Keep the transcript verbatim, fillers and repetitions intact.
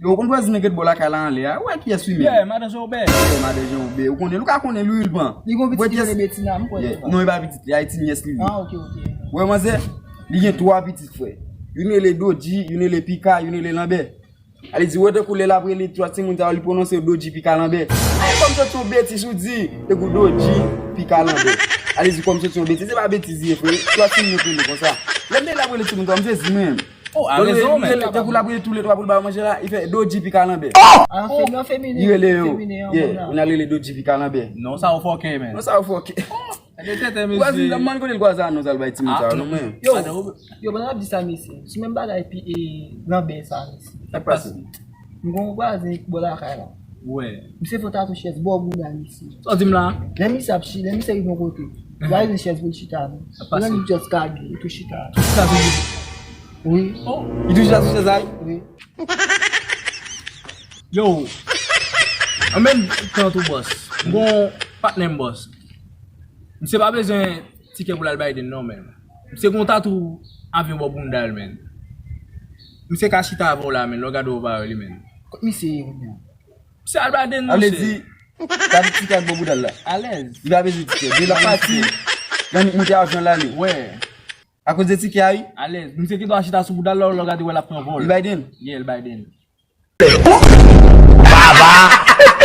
Yo, ou konn vwazin nan gen bò lakay la anlè a? Ou wè kiyès wi menm? Yeah, madan Jean Obè. Yeah, madan Jean Obè. Ou konnen, nou ka konnen li wi, li pran. Li gon pitit ki rele Betina, m kwè. Non, e pa pitit li, Ayiti nyès li ye. Ah, ok, ok. Ou wè manzè? Li gen twa pitit frè. Youn rele Dodji, youn rele Pika, youn rele Lanbè. Ale di, wè tankou lè l ap rele twa timoun sa yo, li pwononse yo Dodji, Pika, Lanbè. Ay, kòm sòti yon betiz ou di, tankou Dodji, Pika, Lanbè. Ale di kòm sòti yon betiz, se pa betiz li ye, frè. Twa timoun yo rele konsa. Lè m te la rele timoun sa yo, m sezi menm. Oh, a rezon, men. Tankou l ap rele tou le twa pou l ba yo manje la, li fè Dodji, Pika, Lanbè. An feminen, an feminen. Li rele yo. Yeah, ou nan rele Dodji, Pika, Lanbè. Non, sa ou fòkè, men. Non, sa ou fòkè. Gade tenten, mesye. Vwazin nan, m kote l kwaze a non sa l bay timoun sa yo, non, men. Yo, yo, pandan n ap di sa, mesye, sou menm bagay pi, e, Lanbè sa, mesye. Sa k pase? M gon vwazen bò lakay la. Wè. Misye fè yon tatou chèz bò bounda misye. Sa w di m la? Lè misye ap chi, lè misye rive yon kote, li pa bezwen chèz pou l chita non. Sa pase. Li just kage, li tou chita. Tou chita sou li? Wi. Oh. Li tou chita sou chèz la? Wi. Yo, an menm tan tou bòs, m gon patnè m bòs. Misye pa bezwen tikè pou l al Biden non, men. Misye gon tatou avyon bò bounda l, men. Misye ka chita avè w la, men, lè w gade w pa wè li, men. Kot misye ye kounye a? Misye al Biden, monchè. Ale di, tatou tikè ak bò bounda l la. Alèz. Li pa bezwen tikè. Depi l ap pati, l annik monte avyon l ale. Wè. Akoz de tikè a, wi. Alèz. Misye gen dwa chita sou bounda l, lè w gade w wè l ap pran vòl. Li Biden? Yeah, l Biden. Baba!